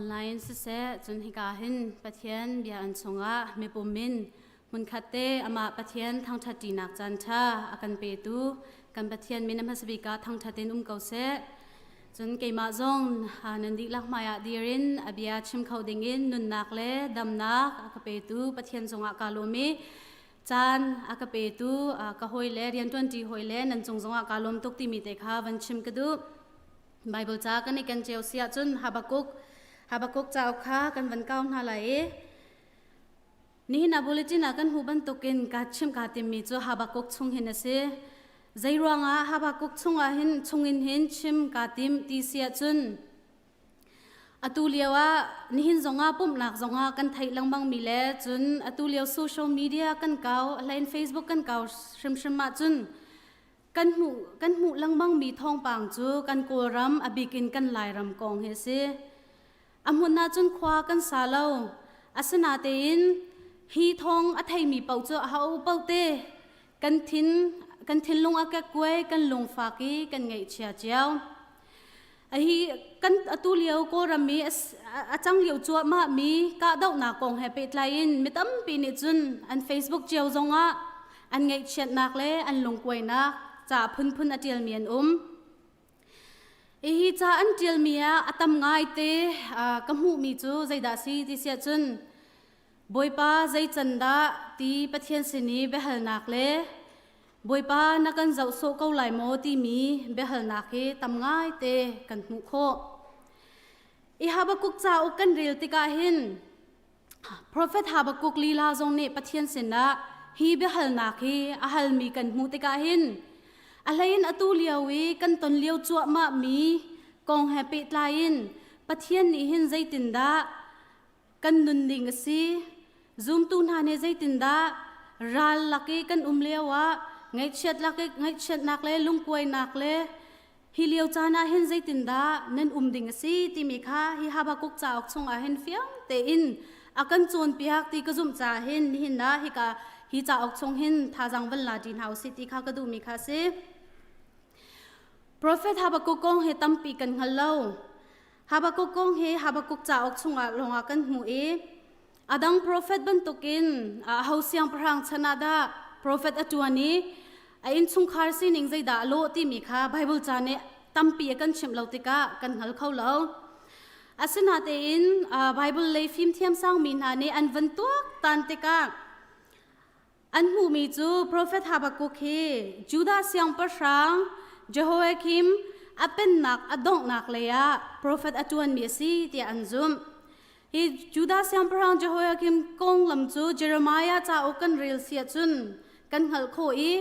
Online siseh cun hika hin Pathian bia an chungah mipum in hmunkhat te amah Pathian thangṭhat ṭinak caan ṭha a kan petu kan Pathian min a hmasa bik ah thangṭhat in um ko seh. Cun keimah zong nan dihlak hmaiah dir in a bia chim kho dingin nunnak le damnak a ka petu Pathian zungah kaa lawm i caan a ka petu ka hawi le rianṭuanṭi hawi le nan cung zongah kaa lawm tuk timi te kha van chim ka duh. Bible ca kan i ken cio si ahcun Habakkuk Habakkuk cauk kha kan van kau hna lai i nihin ah bulletin ah kan hmuh bantukin ka chim kaa timmi cu Habakkuk chung hin a si. Zei ruangah Habakkuk chungah hin chungin hin chim kaa tim ti si ahcun atu lio ah nihin zongah pumhnak zongah kan theih lengmang mi le cun atu lio social media kan kau hlain Facebook kan kau hrimhrim ahcun Kan hmuh, kan hmuh lengmangmi thawngpang cu kan Kawlram, a bik in kan Lairam kong hi a si. A hmun ahcun khua kan sa lo. Asinatein hi thawng a theimi paoh cu a ho paoh te kan thin kan thinlung a kekkuai, kan lungfak i kan ngaihchia cio. A hi kan atu lio Kawlram i a cang lio cuahmah mi kahdohnak kong he pehtlai in mi tampi nih cun an Facebook cio zongah an ngaihchiatnak le an lungkuainak ca phunphun a ṭialmi an um. Hi ca an ṭialmi ah a tam ngaite ka hmuhmi cu zeidah si ti siah cun Bawipa zei can dah ti Pathian sin i biahalnak le Bawipa na kan zoh sawh ko lai maw timi biahalnak hi tam ngaite kan hmuh khawh. I Habakkuk cauk kan rel tikah hin Prophet Habakkuk lila zong nih Pathian sinah hi biahalnak hi a halmi kan hmuh tikah hin a hleiin atu lio i kan ton lio cuahmah mi kong he pehtlai in Pathian nih hin zeitindah kan nunning a si. Zumtu hna nih zeitindah ral lak i kan um lio ah ngaihchiat lak i ngaihchiatnak le lungkuainak le hi lio caan ah hin zeitindah nan um ding a si timi kha hi Habakkuk cauk chungah hin fiang tein a kan cawnpiak ti ka zumh caah hin nihin ah hika hi cauk chung hin thazaang van la ṭi hna usih ti kha ka duhmi kha a si. Prophet Habakkuk kong hi tampi kan hngal lo. Habakkuk kong hi Habakkuk cauk chungah lawngah kan hmuh i a dang profet bantukin aho siangpahrang chan ah dah profet a ṭuan i a innchungkhar sining zeidah a lawh timi kha Baibal ca nih tampi a kan chimh lo tikah kan hngal kho lo. Asinatein Baibal lei fimthiam sangmi hna nih an van tuak tan tikah An hmuhmi cu profet Habakkuk hi Judah siangpahrang Jehoiakim a pennak a donghnak lei ah profet a ṭuanmi a si tiah an zumh. Hi Judah siangpahrang Jehoiakim konglam cu Jeremiah cauk kan rel si ahcun kan hngalh khawh i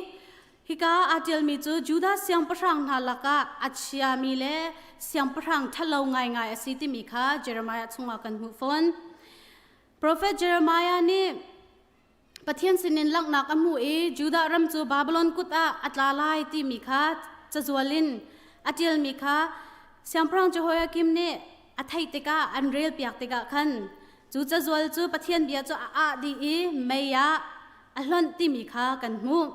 hika aa ṭialmi cu Judah siangpahrang hna lakah a chiami le siangpahrang ṭhalo ngaingai a si timi kha Jeremiah chungah kan hmuh fawn. Profet Jeremiah nih Pathian sinin langhnak a hmuh i Judah ram cu Babylon kut ah a tla lai timi kha cazual in a ṭialmi kha Siangpahrang Jehoiakim nih a theih tikah an relpiak tikah khan cu cazual cu Pathian bia cu a ah dih i mei ah a hlonh timi kha kan hmuh.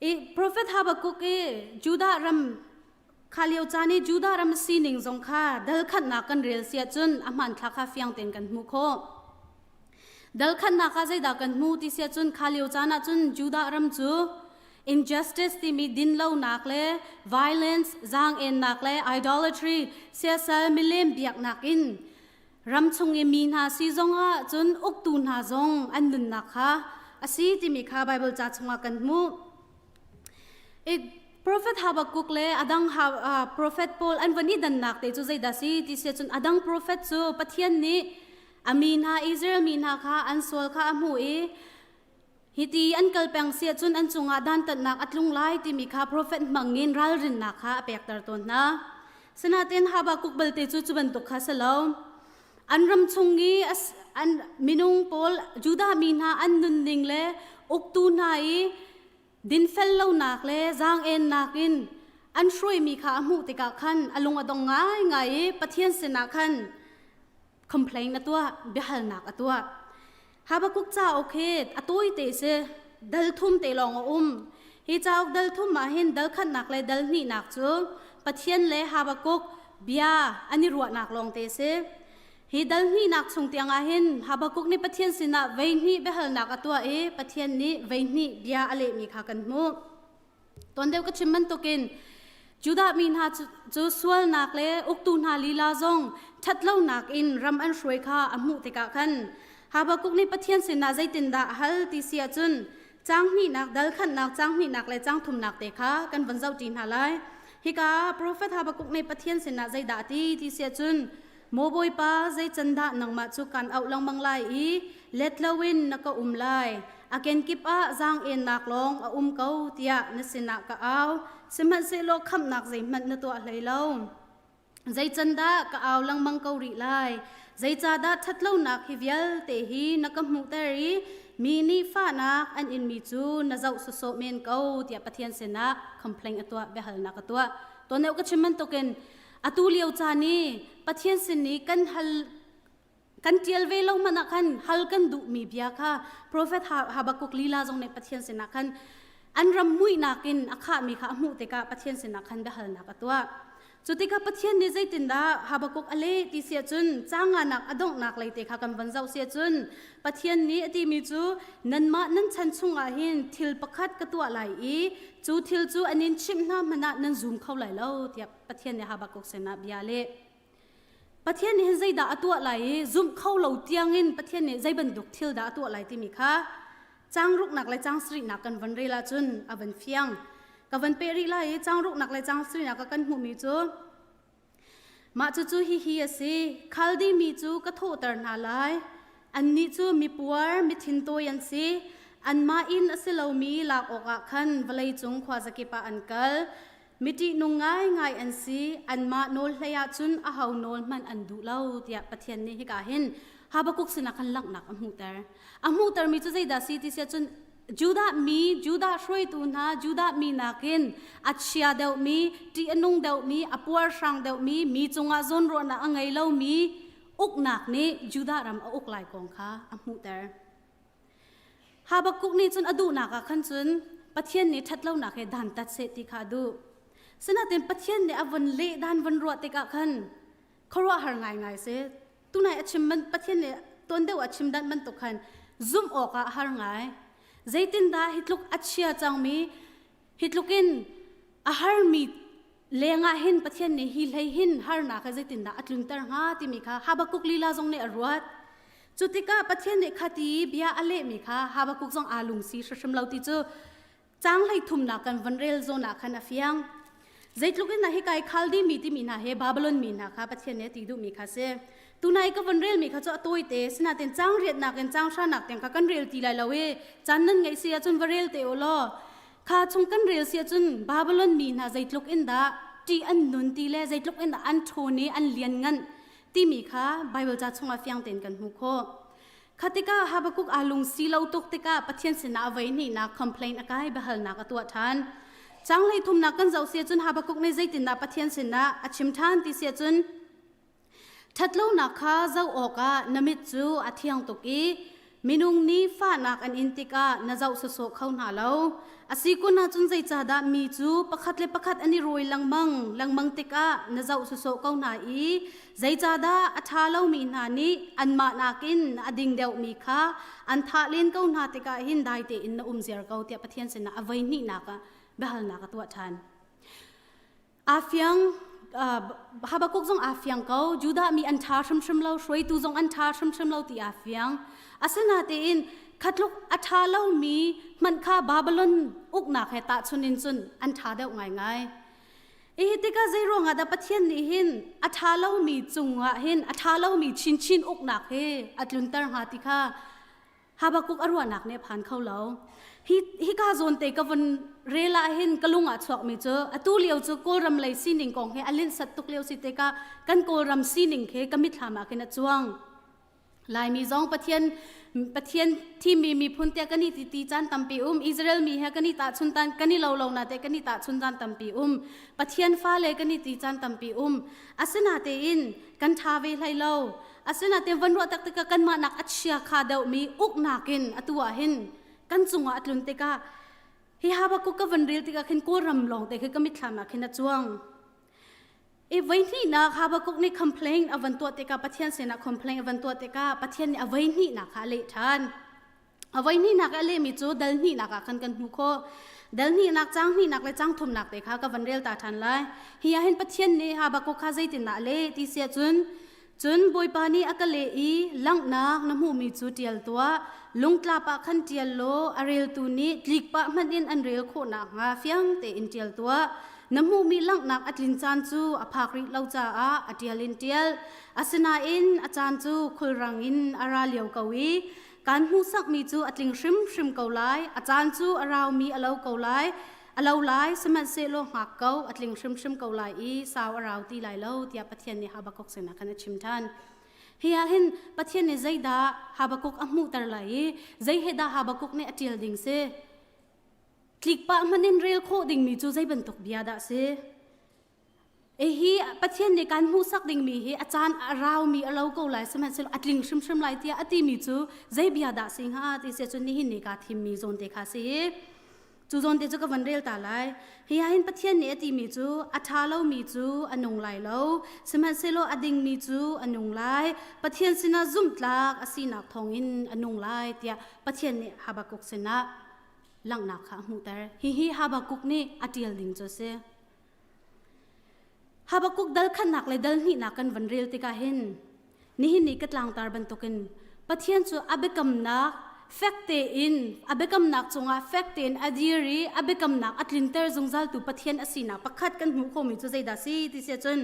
I profet Habakkuk i Judah ram kha lio caan i Judah ram sining zong kha dal khatnak kan rel si ahcun a hmanthlak kha fiang tein kan hmuh khawh. Dal khatnak ah zeidah kan hmu ti si ahcun kha lio caan ahcun Judah ram cu injustice timi dinlonak le violence zaang-ennak le idolatry siasal milem biaknak in ram chung i mi hna si zongah cun uktu hna zong an nunnak kha a si timi kha Bible ca chungah kan hmuh. I Prophet Habakkuk le adang prophet pawl an van i dannak te cu zeidah si ti si cun adang prophet cu Pathian nih a mi hna Israel mi hna kha an sual kha a hmuh i hiti an kal peng si ahcun an cungah dantatnak a tlung lai timi kha prophet hmangin ralrinnak kha a pekter tawn hna. Sinain Habakkuk balte cu cu bantuk kha si lo. An ram chung i an minung pawl Judah mi hna an nunning le uktu hna i dinfel lonak le zaang-ennak in an hruaimi kha a hmuh tikah khan a lung a dong ngaingai i Pathian sinah khan complain a tuah, biahalnak a tuah. Habakkuk cauk hi a tawite si, dal thum te lawng a um. Hi cauk dal thum ah hin dal khatnak le dal hnihnak cu Pathian le Habakkuk bia an i ruahnak lawng te si. Hi dal hnihnak chung tiang ah hin Habakkuk nih Pathian sinah vei hnih biahalnak a tuah i Pathian nih vei hnih bia a lehmi kha kan hmuh. Tuan deuh ka chim bantukin Judah mi hna cu sualnak le uktu hna lila zong ṭhatlonak in ram an hruai kha a hmuh tikah khan Habakkuk nih Pathian sinah zeitindah a hal ti si ahcun caang hnihnak dal khatnak caang hnihnak le caang thumnak te kha kan von zohṭi hna lai. Hika ah profet Habakkuk nih Pathian sinah zeidah a ti ti si ahcun Maw Bawipa, zei can dah nangmah cu kan auh lengmang lai i let loin na ka um lai? A kenkip ah zaang-ennak lawng a um ko tiah na sinah ka au. Sihmanhsehlaw khamhnak zeihmanh na tuah hlei lo. Zei can dah ka au lengmang ko rih lai? Zeicahdah ṭhatlonak hi vialte hi na ka hmuhter i mi nih fahnak an inmi cu na zoh sawsawh men ko tiah Pathian sinah complaint a tuah, biahalnak a tuah. Tuan deuh ka chim bantukin Atu lio caan i Pathian sin i kan hal kan ṭial ve lo hmanh ah khan hal kan duhmi bia kha Profet Habakkuk lila zong nih Pathian sinah khan an ram muihnak in a khahmi kha a hmuh tikah Pathian sinah khan biahalnak a tuah. Cu tikah Pathian nih zeitindah Habakkuk a leh ti si ahcun caanganak a donghnak lei te kha kan von zoh si ahcun Pathian nih a timi cu nanmah nan chan chungah hin thil pakhat ka tuah lai i cu thil cu an in chimh hna hmanh ah nan zum kho lai lo tiah Pathian nih Habakkuk sinah bia a leh. Pathian nih hin zeidah a tuah lai i zumh kho lo tiangin Pathian nih zei bantuk thil dah a tuah lai timi kha caang ruknak le caang sarihnak kan von rel ahcun a van fiang. Ka van peh rih lai i caang ruknak le caang sarihnak ah kan hmuhmi cu mah cucu hihi a si Khaldi mi cu ka thawhter hna lai annih cu mipuar mithintawi an si anmah inn a si lomi lak awkah khan vawleicung khuazakip ah an kal Mi ṭihnung ngaingai an si, anmah nawl hlei ahcun aho nawl hmanh an duh lo tiah Pathian nih hika hin Habakkuk sinah khan langhnak a hmuhter. A hmuhtermi cu zeidah si ti si ahcun Judah mi, Judah hruaitu hna, Judah mi nakin a chia deuhmi, ṭih a nung deuhmi, a puarhrang deuhmi, mi cungah zawnruahnak a ngei lomi uknak nih Judah ram a uk lai kong kha a hmuhter. Habakkuk nih cun a duhnak ah khan cun Pathian nih ṭhatlonak he dantat seh ti kha a duh. Sinain Pathian nih a von leh dan von ruah tikah khan khuaruahhar ngaingai si. Tunai a chim ban Pathian nih tuan deuh a chim dan bantuk khan zumh awkah a har ngai. Zeitindah hi tluk a chia cangmi, hi tluk in a harmi lengah hin Pathian nih hi hlei hin harnak hi zeitindah a tlunter hnga timi kha Habakkuk lila zong nih a ruat. Cu tikah Pathian nih khati bia a lehmi kha Habakkuk zong aa lungsi hrimhrim lo ti cu caang hleithumnak kan von rel zawn ah khan a fiang. Zeitluk in hi kai Khaldi mi timi hna he Babylon mi hna kha Pathian nih a ti duhmi kha si. Tunai ka von relmi kha cu a tawite sinain caang riatnak in caang hranak tiang kha kan rel ti lai lo i caan nan ngeih si ahcun va rel te u law Kha chung kan rel si ahcun Babylon mi hna zeitluk in dah ṭih an nun ti le zeitluk in dah an ṭhawn i an lianngan timi kha Baibal ca chungah fiang tein kan hmuh khawh. Kha tikah Habakkuk aa lungsi lo tuk tikah Pathian sinah a voi hnihnak complain a kai biahalnak a tuah ṭhan. Caang hleithumnak kan zoh si ahcun Habakkuk nih zeitindah Pathian sinah a chim ṭhan ti si ahcun Ṭhatlonak kha zoh awkah na mit cu a thiang tuk i minung nih fahnak an in tikah na zoh sawsawh kho hna lo. A si kun ahcun zeicahdah mi cu pakhat le pakhat an i rawi lengmang lengmang tikah na zoh sawsawh ko hna i zeicahdah a ṭha lomi hna nih anmah nakin a ding deuhmi kha an thah len ko hna tikah hin dai tein na um ziar ko tiah Pathian sinah a voi hnihnak ah biahalnak a tuah ṭhan. Aa fiang Habakkuk zong aa fiang ko. Judah mi an ṭha hrimhrim lo, hruaitu zong an ṭha hrimhrim lo ti aa fiang. Asinain khatluk a ṭha lomi hmanh kha Babylon uknak he tahchun in cun an ṭha deuh ngaingai. Hi tikah zei ruangah dah Pathian nih hin a ṭha lomi cungah hin a ṭha lomi chinchin uknak hi a tlunter hnga ti kha Habakkuk a ruahnak nih a phan kho lo. Hi hika zawn te ka vun rel ah hin ka lung ah chuakmi cu atu lio cu Kawlram lei sining kong he a linhsat tuk lio si tikah kan Kawlram sining khi ka mitthlam ah khin a cuang. Laimi zong Pathian Pathian thimmi miphun tiah kan i ti ti caan tampi um Israel mi he kan i tahchun tan kan i lo lo na te kan i tahchun caan tampi um Pathian fale kan i ti caan tampi um asinatein kan ṭha ve hlei lo Asinain van ruah tak tikah kanmah nak a chia kha deuhmi uknak in atu ah hin kan cungah a tlun tikah hi Habakkuk ka van rel tikah khin Kawlram lawng te khi ka mitthlam ah khin a cuang. I voihnihnak Habakkuk nih complain a van tuah tikah Pathian sinah complain a van tuah tikah Pathian nih a voihnihnak kha a leh ṭhan. A voihnihnak a lehmi cu dal hnihnak ah khan kan hmuh khawh. Dal hnihnak, caang hnihnak le caang thumnak te kha ka van rel ta ṭhan lai. Hi ah hin Pathian nih Habakkuk kha zeitindah a leh ti siah cun Cun Bawipa nih a ka leh i langhnak na hmuhmi cu ṭial tuah. Lungtlap ah khan ṭial law a reltu nih tlik pah hmanh in an rel khawh nakhnga fiang tein ṭial tuah. Na hmuhmi langhnak a tlin caan cu a phak rih lo caah a ṭial in ṭial. Asinain a caan cu khulrang in a ra lio ko i kaan hmuhsakmi cu a tling hrimhrim ko lai. A caan cu a raumi a lo ko lai. A lo lai, sihmanhsehlaw hngak ko, a tling hrimhrim ko lai i sau a rau ti lai lo, tiah Pathian nih Habakkuk sinah khan a chim ṭhan. Hi ah hin Pathian nih zeidah Habakkuk a hmuhter lai i zei he dah Habakkuk nih a ṭial ding si? Tlik pah hmanh in rel khawh dingmi cu zei bantuk bia dah si? Hi Pathian nih kan hmuhsak dingmi hi a caan a raumi a lo ko lai sihmanhsehlaw a tling hrimhrim lai tiah a timi cu zei bia dah si hnga ti si cun nihin ni kaa thimmi zawn te kha si. Cu zawn te cu ka van rel ta lai. Hi ah hin Pathian nih a timi cu a ṭha lomi cu a nung lai lo, sihmanhsehlaw a dingmi cu a nung lai. Pathian sinah zumhtlak a sinak thawngin a nung lai tiah Pathian nih Habakkuk sinah langhnak kha a hmuhter. Hihi Habakkuk nih a ṭial ding cu a si. Habakkuk dal khatnak le dal hnihnak kan van rel tikah hin nihin ni ka tlangtar bantukin Pathian cu a biakamnak fek tein a biakamnak cungah fek tein a dir i a biakamnak a tlinter zungzaltu Pathian a sinak pakhat kan hmuh khawhmi cu zeidah si ti si ahcun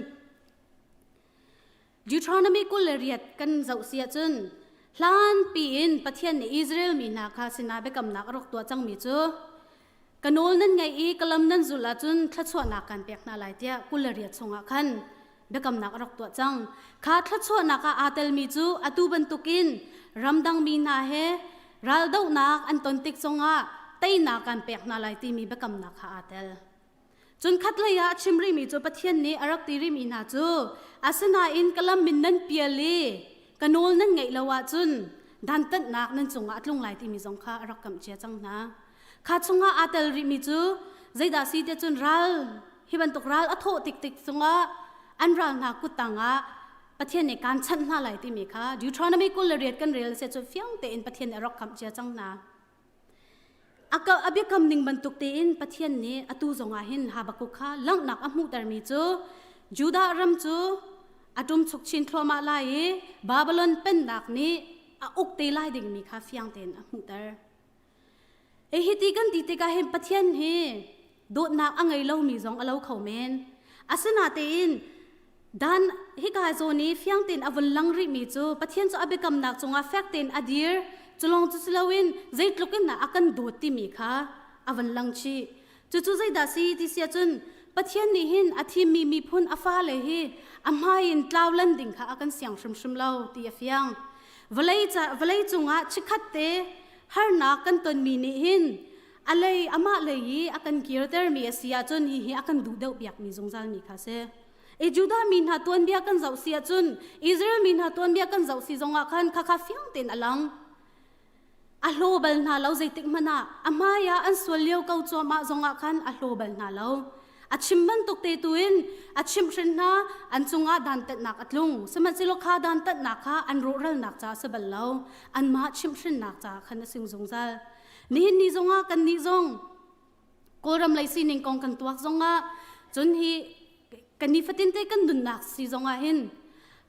Deuteronomy 28 kan zoh si ahcun hlan piin Pathian nih Israel mi hna kha sinah biakamnak a rak tuah cangmi cu ka nawl nan ngaih i ka lam nan zulh ahcun thluachuahnak kan pek hna lai tiah 28 chungah khan biakamnak a rak tuah cang. Kha thluachuahnak ah aa telmi cu atu bantukin ramdang mi hna he raldohnak an ton tik zongah teinak kan pek hna lai timi biakamnak kha aa tel. Cun khatlei ah a chim rihmi cu Pathian nih a rak ti rihmi hna cu asinain ka lam min nan pial i ka nawl nan ngaih lo ahcun dantatnak nan cungah a tlung lai timi zong kha a rak kamh cia cang hna. Kha chungah aa tel rihmi cu zeidah si tiah cun ral hi bantuk ral a thawh tik tik cungah an ral hna kut tangah Pathian nih kaan chanh hna lai timi kha Deuteronomy 28 kan rel se cu fiang tein Pathian nih a rak kamh cia cang hna. A biakam ning bantuk tein Pathian nih atu zongah hin Habakkuk kha langhnak a hmuhtermi cu Judah ram cu a ṭumchuk chin thluahmah lai i Babylon pennak nih a uk te lai dingmi kha fiang tein a hmuhter. E hiti kan ti tikah hin Pathian hi dawtnak a ngei lomi zong a lo kho men. Asinatein dan hika zawn i fiang tein a vun lang rihmi cu Pathian cu a biakamnak cungah fek tein a dir culong cu si loin zeitluk in dah a kan dawt timi kha a vun lang chih. Cucu zeidah si ti si ahcun Pathian nih hin a thimmi miphun a fale hi a hmai in tlau lan ding kha a kan siang hrimhrim lo ti a fiang. Vawlei, ca, vawlei cungah chikkhat te harnak kan tonmi nih hin a lei amah lei i a kan kirtermi a si ahcun hihi a kan duh deuh piakmi zungzalmi kha si. E Judah mi hna tuanbia kan zoh si ahcun Israel mi hna tuanbia kan zoh si zongah khan khakha fiang tein a lang. A hlaw bal hna lo zeitik hmanh ah a hmai ah an sual lio ko cuahmah zongah khan a hlaw bal hna lo. A chim bantuk te tu in a chimhhrin hna an cungah dantatnak a tlung. Sihmanhsehlaw kha dantatnak kha an rawhralnak caah si bal lo. Anmah chimhhrinnak caah khan a sing zungzal. Nihin ni zongah kannih zong Kawlram lei sining kong kan tuak zongah cun hi kan nifatin te kan nunnak si zongah hin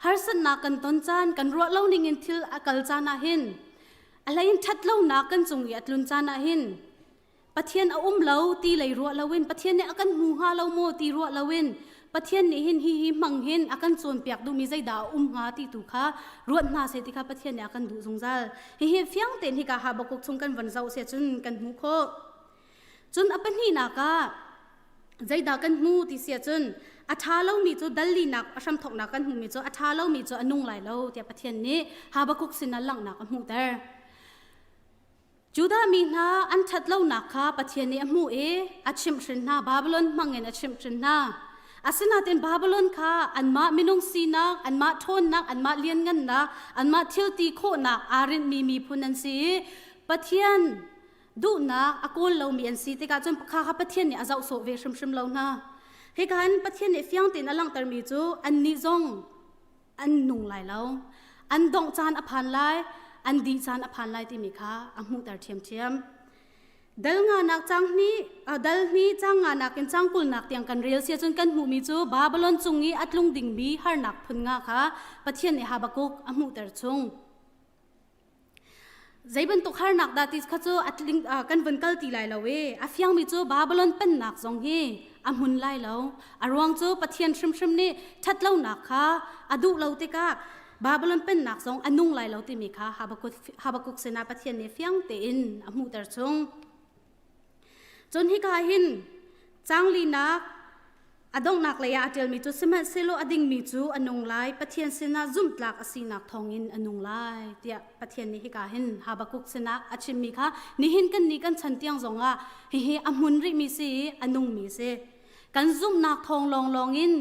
harsatnak kan ton caan kan ruah lo ning in thil a kal caan ah hin a hlei in ṭhat lonak kan cung i a tlun caan ah hin Pathian a um lo ti lei ruah loin Pathian nih a kan hmu hnga lo maw ti ruah loin Pathian nih hin hi hi hmang hin a kan cawnpiak duhmi zeidah a um hnga ti tu kha ruat hna seh ti kha Pathian nih a kan duh zungzal. Hihi fiang tein hika Habakkuk chung kan von zoh seh cun kan hmuh khawh. Cun a pahnihnak ah zeidah kan hmu ti si ahcun a ṭha lomi cu dallinak a hramthawknak kan hmuhmi cu a ṭha lomi cu a nung lai lo tiah Pathian nih Habakkuk sinah langhnak a hmuhter. Judah mi hna an ṭhat lonak kha Pathian nih a hmuh i a chimhhrin hna, Babylon hmangin a chimhhrin hna. Asinain Babylon kha anmah minung sinak, anmah ṭhawnnak, anmah lianngannak, anmah thil ti khawhnak aa rinhmi miphun an si i Pathian duhnak a kawl lomi an si tikah cun kha kha Pathian nih a zoh sawh ve hrimhrim lo hna. Hika hin Pathian nih fiang tein a langhtermi cu annih zong an nung lai lo. An dongh caan a phan lai, an dih caan a phan lai timi kha a hmuhter ṭhiamṭhiam. Dal nganak cang hnih, dal hnih cang nganak in cang kulnak tiang kan rel sia cun kan hmuhmi cu Babylon cung i a tlung dingmi harnak phun nga kha Pathian nih Habakkuk a hmuhter chung. Zei bantuk harnak dah ti kha cu a tling, kan vun kal ti lai lo i a fiangmi cu Babylon pennak zong hi a hmun lai lo. A ruang cu Pathian hrimhrim nih ṭhatlonak kha a duh lo tikah Babylon pennak zong a nung lai lo timi kha Habakkuk, Habakkuk sinah Pathian nih fiang tein a hmuhter chung. Cun hika hin caang linak a donghnak lei ah a ṭialmi cu sihmanhsehlaw a dingmi cu a nung lai, Pathian sinah zumhtlak a sinak thawngin a nung lai tiah Pathian nih hika hin Habakkuk sinah a chimmi kha nihin kan nih kan chan tiang zongah hihi a hmun rihmi si i a nungmi si. Kan zumhnak thawng lawnglawng in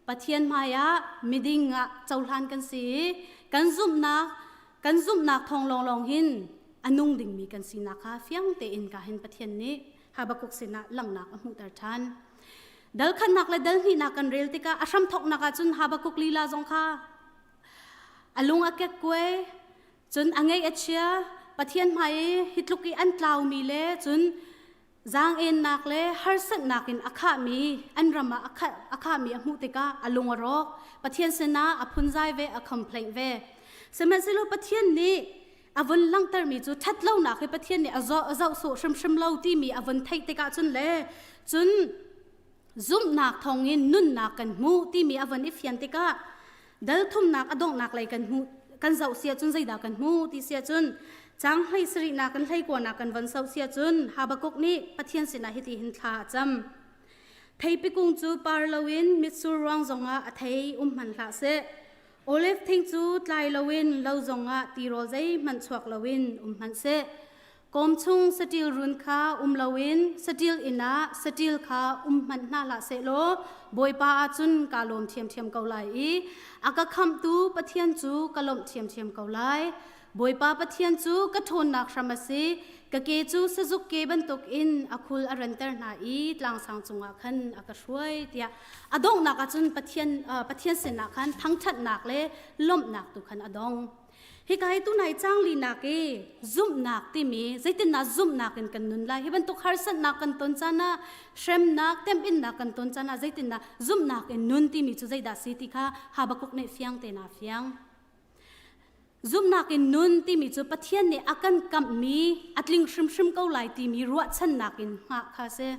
Pathian hmaiah miding ah cohlan kan si i kan zumhnak kan zumhnak thawng lawnglawng hin a nung dingmi kan sinak kha fiang tein ka hin Pathian nih Habakkuk sinah langhnak a hmuhter ṭhan. Dal khatnak le dal hnihnak kan rel tikah a hramthawknak ah cun Habakkuk lila zong kha a lung a kekkuai, cun a ngeih a chia, Pathian hmai i hi tluk i an tlaumi le cun zaang-ennak le harsatnak in a khahmi an ram ah a khahmi a hmuh tikah a lung a rawk. Pathian sinah a phunzai ve, a complaint ve. Sihmanhsehlaw Pathian nih a vun langhtermi cu ṭhatlonak hi Pathian nih a zoh sawh hrimhrim lo timi a vun theih tikah cun le cun zumhnak thawngin nunnak kan hmu timi a vun i fian tikah dal thumnak a donghnak lei kan hmu kan zoh sia cun zeidah kan hmu ti sia cun cang hlei sarihnak kan hlei kuanak kan von soh sia cun Habakkuk nih Pathian sinah hiti hin thla a cam theipi kung cu par loin mitsur ruang zongah a thei um hman hlah seh Olive thing cu tlai loin lo zongah tirawl zeihmanh chuak loin um hmanh seh Kawm chung saṭil run kha um loin saṭil inn ah saṭil kha um hmanh hna hlah sehlaw Bawipa ah cun kaa lawm ṭhiamṭhiam ko lai i a ka khamhtu Pathian cu ka lawmh ṭhiamṭhiam ko lai. Bawipa Pathian cu ka ṭhawnnak hram a si, ka ke cu sazuk ke bantukin a khul a ranter hna i tlangsang cungah khan a ka hruai tiah a donghnak ah cun Pathian, Pathian sinah khan thangṭhatnak le lawmhnak tu khan a dong. Hika hi tunai cang linak i zumhnak timi zeitindah zumhnak in kan nun lai hi bantuk harsatnak kan ton caan ah hremnak tempinnak kan ton caan ah zeitindah zumhnak in nun timi cu zeidah si ti kha Habakkuk nih fiang te na fiang. Zumhnak in nun timi cu Pathian nih a kan kamhmi a tling hrimhrim ko lai timi ruahchannak in hngah kha si.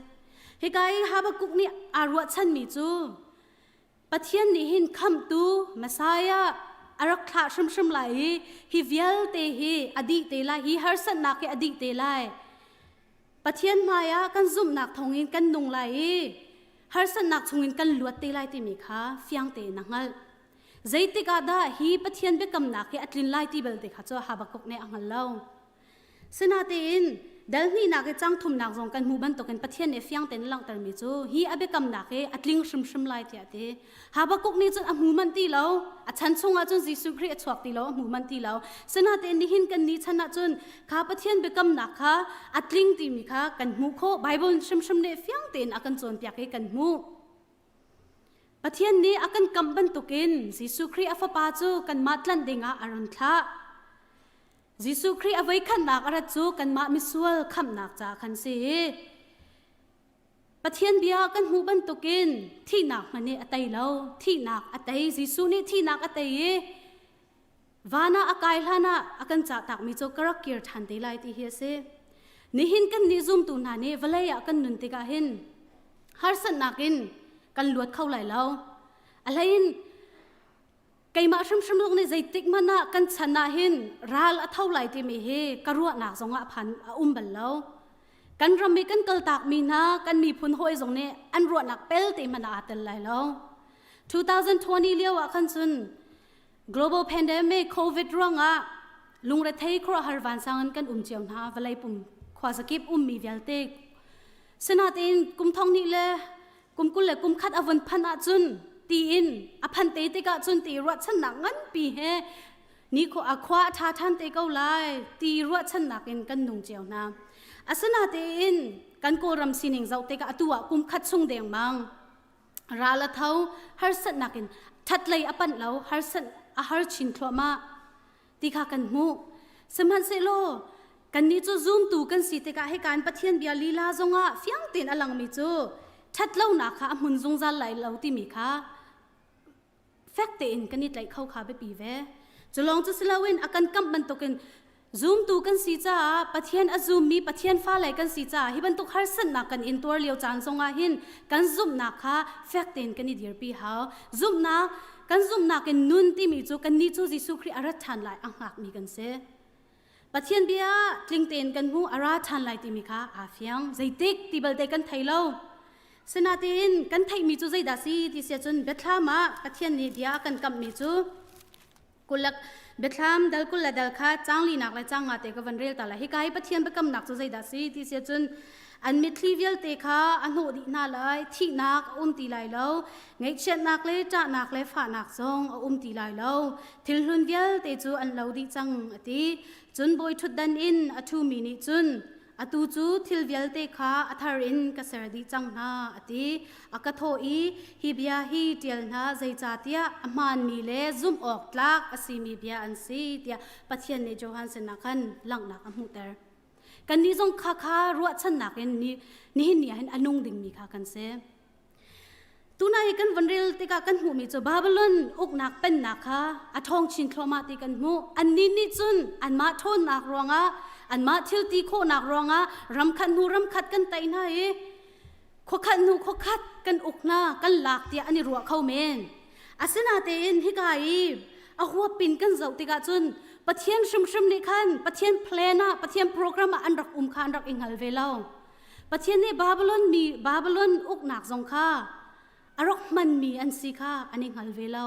Hika i Habakkuk nih aa ruahchanmi cu Pathian nih hin khamhtu Messiah a rak thlah hrimhrim lai i hi vialte hi a dih te lai, hi harsatnak hi a dih te lai. Pathian hmaiah kan zumhnak thawngin kan nung lai i harsatnak chungin kan luat te lai timi kha fiang tein a hngalh. Zeitik ah dah hi Pathian biakamnak hi a tlin lai ti belte kha cu Habakkuk nih a hngal lo. Sinatein dal hnihnak i cang thumnak zong kan hmuh bantukin Pathian nih fiang tein langhtermi cu hi a biakamnak hi a tling hrimhrim lai tiah a ti. Habakkuk nih cun a hmu manh ti lo. A chan chungah cun Jesuh Khrih a chuak ti lo, a hmu manh ti lo. Sinatein nihin kan ni chan ah cun kha Pathian biakamnak kha a tling timi kha kan hmuh khawh. Bible hrimhrim nih fiang tein a kan cawnpiak i kan hmuh. Pathian nih a kan kamh bantukin Jesuh Khrih a fapa cu kanmah tlanh dingah a run thlah. Jesuh Khrih a voikhatnak a rat cu kanmah misual khamhnak ca khan si. Pathian bia kan hmuh bantukin thihnak hmanh nih a tei lo. Thihnak a tei. Jesuh nih thihnak a tei i van ah a kai hlan ah a kan cah takmi cu ka rak kir ṭhan te lai ti hi a si. Nihin kan nih zumtu hna nih vawlei ah kan nun tikah hin harsatnak in kan luat kho lai lo. A hlei in keimah hrimhrim zong nih zeitik hmanh ah kan chan ah hin ral a tho lai timi hi ka ruahnak zongah a phan a um bal lo. Kan ram i kan kaltakmi hna kan miphun hawi zong nih an ruahnak pelte hmanh ah aa tel lai lo. 2020 lio ah khan cun global pandemic covid ruangah lungrethei khuaruahhar vansang in kan um cio hna vawlei pum khuazakip ummi vialte sinatein kum thong hnih le kum 20 le kum khat a vun phanh ahcun tiin a phanh te tikah cun ti ruahchannak nganpi he ni khua a khua a ṭha ṭhan te ko lai ti ruahchannak in kan nung cio hna asinatein kan kawlram sining zoh tikah atu ah kum khat chung dengmang. Ral a tho, harsatnak in ṭhatlei a panh lo, harsat a har chin thluahmah ti kha kan hmuh. Sihmanhsehlaw kannih cu zumtu kan si tikah hika in Pathian bia lila zongah fiang tein a langmi cu ṭhatlonak kha a hmun zungzal lai lo timi kha fek tein kan i tlaih kho kha biapi ve. Cu lawng cu si loin a kan kamh bantukin zumtu kan si caah Pathian a zummi Pathian fale kan si caah hi bantuk harsatnak kan intuar lio caan zongah hin kan zumhnak kha fek tein kan i dirpi hau. Zumhnak kan zumhnak in nun timi cu kannih cu Jesuh Khrih a rat ṭhan lai a hngakmi kan si. Pathian bia tling tein kan hmu a ra ṭhan lai timi kha aa fiang. Zeitik ti balte kan thei lo. Sinain kan theihmi cu zeidah si ti si ahcun biathlam ah Pathian nih bia a kan kamhmi cu kulak biathlam dal 20 le dal kha caang linak le caang nga te ka van rel ta lai. Hika hi Pathian biakamnak cu zeidah si ti si ahcun an mitthli vialte kha a hnawh dih hna lai, thihnak a um ti lai lo, ngaihchiatnak le ṭahnak le fahnak zong a um ti lai lo. Thil hlun vialte cu an lo dih cang a ti. Cun bawi ṭhutdan in a ṭhumi nih cun atu cu thil vialte kha a thar in ka ser dih cang hna a ti. A ka thawh i hi bia hi ṭial hna zeicahtiah a hmaanmi le zumh awk tlak a simi bia an si tiah Pathian nih Johan sinah khan langhnak a hmuhter. Kannih zong kha kha ruahchannak in nihin ni ah hin a nung dingmi kha kan si. Tunai hi kan von rel tikah kan hmuhmi cu Babylon uknak pennak kha a ṭhawng chin thluahmah ti kan hmuh. Annih nih cun anmah ṭhawnnak ruangah, anmah thil ti khawhnak ruangah ramkhat hnu ramkhat kan tei hna i khuakhat hnu khuakhat kan uk hna, kan lak tiah an i ruah kho men. Asinatein hika i a huapin kan zoh tikah cun Pathian hrimhrim nih khan Pathian plan ah, Pathian program ah an rak um kha an rak i hngal ve lo. Pathian nih Babylon mi Babylon uknak zong kha a rak hmanmi an si kha an i hngal ve lo.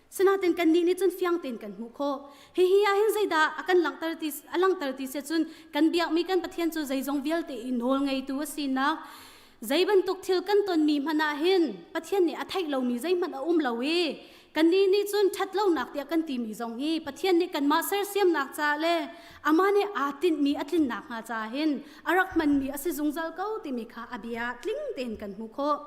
Sinain kannih nih cun fiang tein kan hmuh khawh. Hihi ah hin zeidah a kan langhter ti a langhter ti si cun kan biakmi kan Pathian cu zeizong vialte i nawl ngeitu a sinak zei bantuk thil kan tonmi hmanh ah hin Pathian nih a theih lomi zeihmanh a um lo i Kannih nih cun ṭhatlonak tiah kan timi zong hi Pathian nih kanmah sersiamnak caah le amah nih aa tinhmi a tlin nakhnga caah hin a rak hmanmi a si zungzal ko timi kha a bia tling tein kan hmuh khawh.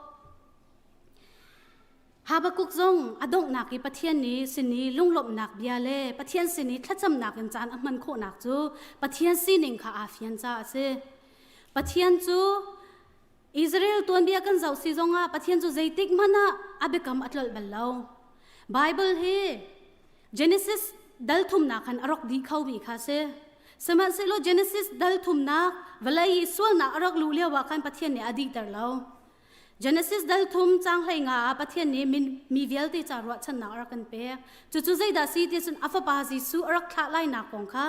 Habakkuk zong a donghnak i Pathian nih sin i lunglawmhnak bia le Pathian sin i thlacamnak in caan a hman khawhnak cu Pathian sining kha aa fian caah a si. Pathian cu Israel tuanbia kan zoh si zongah Pathian cu zeitik hmanh ah a biakam a tlolh bal lo. Bible hi Genesis dal thumnak khan a rak dih khomi kha si. Sihmanhsehlaw Genesis dal thumnak vawlei i sualnak a rak luh lio ah khan Pathian nih a dihter lo. Genesis dal thum caang 15 ah Pathian nih mi vialte ca ruahchannak a rak kan pek. Cucu zeidah si ti cun a fapa Jesuh a rak thlah lainak kong kha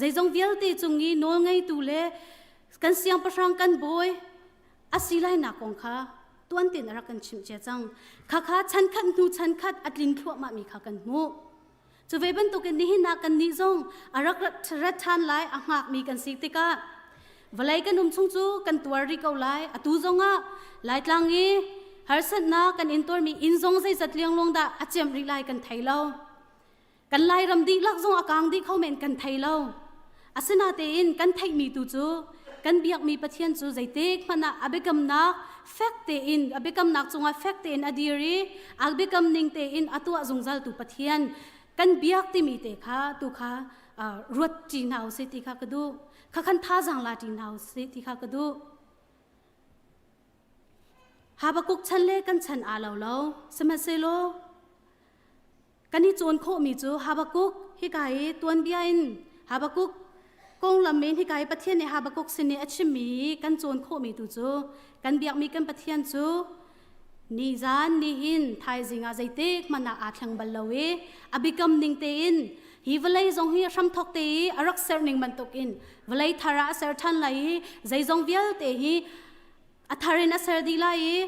zeizong vialte cung i nawlngeitu le kan siangpahrang kan bawi a si lainak kong kha tuan tein a rak kan chimh cia cang. Khakha chankhat hnu chankhat a tling thluahmah mi kha kan hmuh. Cu ve bantukin nihin ah kannih zong a rak rat ṭhan lai a hngakmi kan si tikah vawlei kan um chung cu kan tuar rih ko lai. Atu zongah Laitlang i harsatnak kan intuarmi inn zong zeizat liangluang dah a ciamh rih lai kan thei lo. Kan Lairam dihlak zong a kang dih kho men kan thei lo. Asinatein kan theihmi tu cu kan biakmi Pathian cu zeitik hmanh ah a biakamnak fek tein a biakamnak cungah fek tein a dir i a biakam ning tein a tuah zungzaltu Pathian kan biak timi te kha tu kha ruat ṭi hna usih ti kha ka duh. Kha khan thazaang la ṭi hna usih ti kha ka duh. Habakuk chan le kan chan aa lo lo. Sihmanhsehlaw Kan i cawn khawhmi cu Habakkuk hika i tuanbia in Habakkuk konglam in hika i Pathian nih Habakkuk sin i a chimmi kan cawn khawhmi tu cu kan biakmi kan Pathian cu nizan nihin thaizing ah zeitik hmanh ah aa thleng bal lo i a biakam ning tein hi vawlei zong hi hramthok te i a rak ser ning bantukin vawlei thar ah a ser ṭhan lai i zeizong vialte hi a thar in a ser dih lai i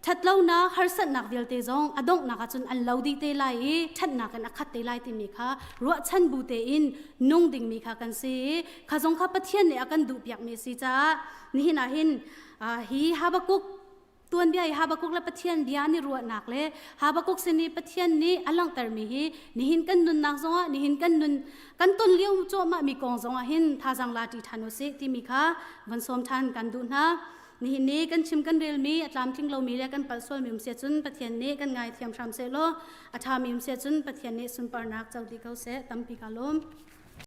ṭhatlonak harsatnak vialte zong a donghnak ahcun an lo dih te lai i ṭhatnak in a khat te lai timi kha ruahchan bu tein nung dingmi kha kan si i kha zong kha Pathian nih a kan duhpiakmi a si caah nihin ah hin hi Habakkuk tuanbia i Habakkuk le Pathian bia an i ruahnak le Habakkuk sin i Pathian nih a langhtermi hi nihin kan nunnak zongah nihin kan nun kan ton lio cuahmah mi kong zongah hin thazaang la ṭi ṭhan u sih timi kha von sawm ṭhan kan duh hna. Nihin ni kan chim kan relmi a tlamtling lomi le kan palh sualmi um sia cun Pathian nih kan ngaithiam hram seh law a ṭhami um sia cun Pathian nih sunparnak co dih ko seh. Tampi ka lawm.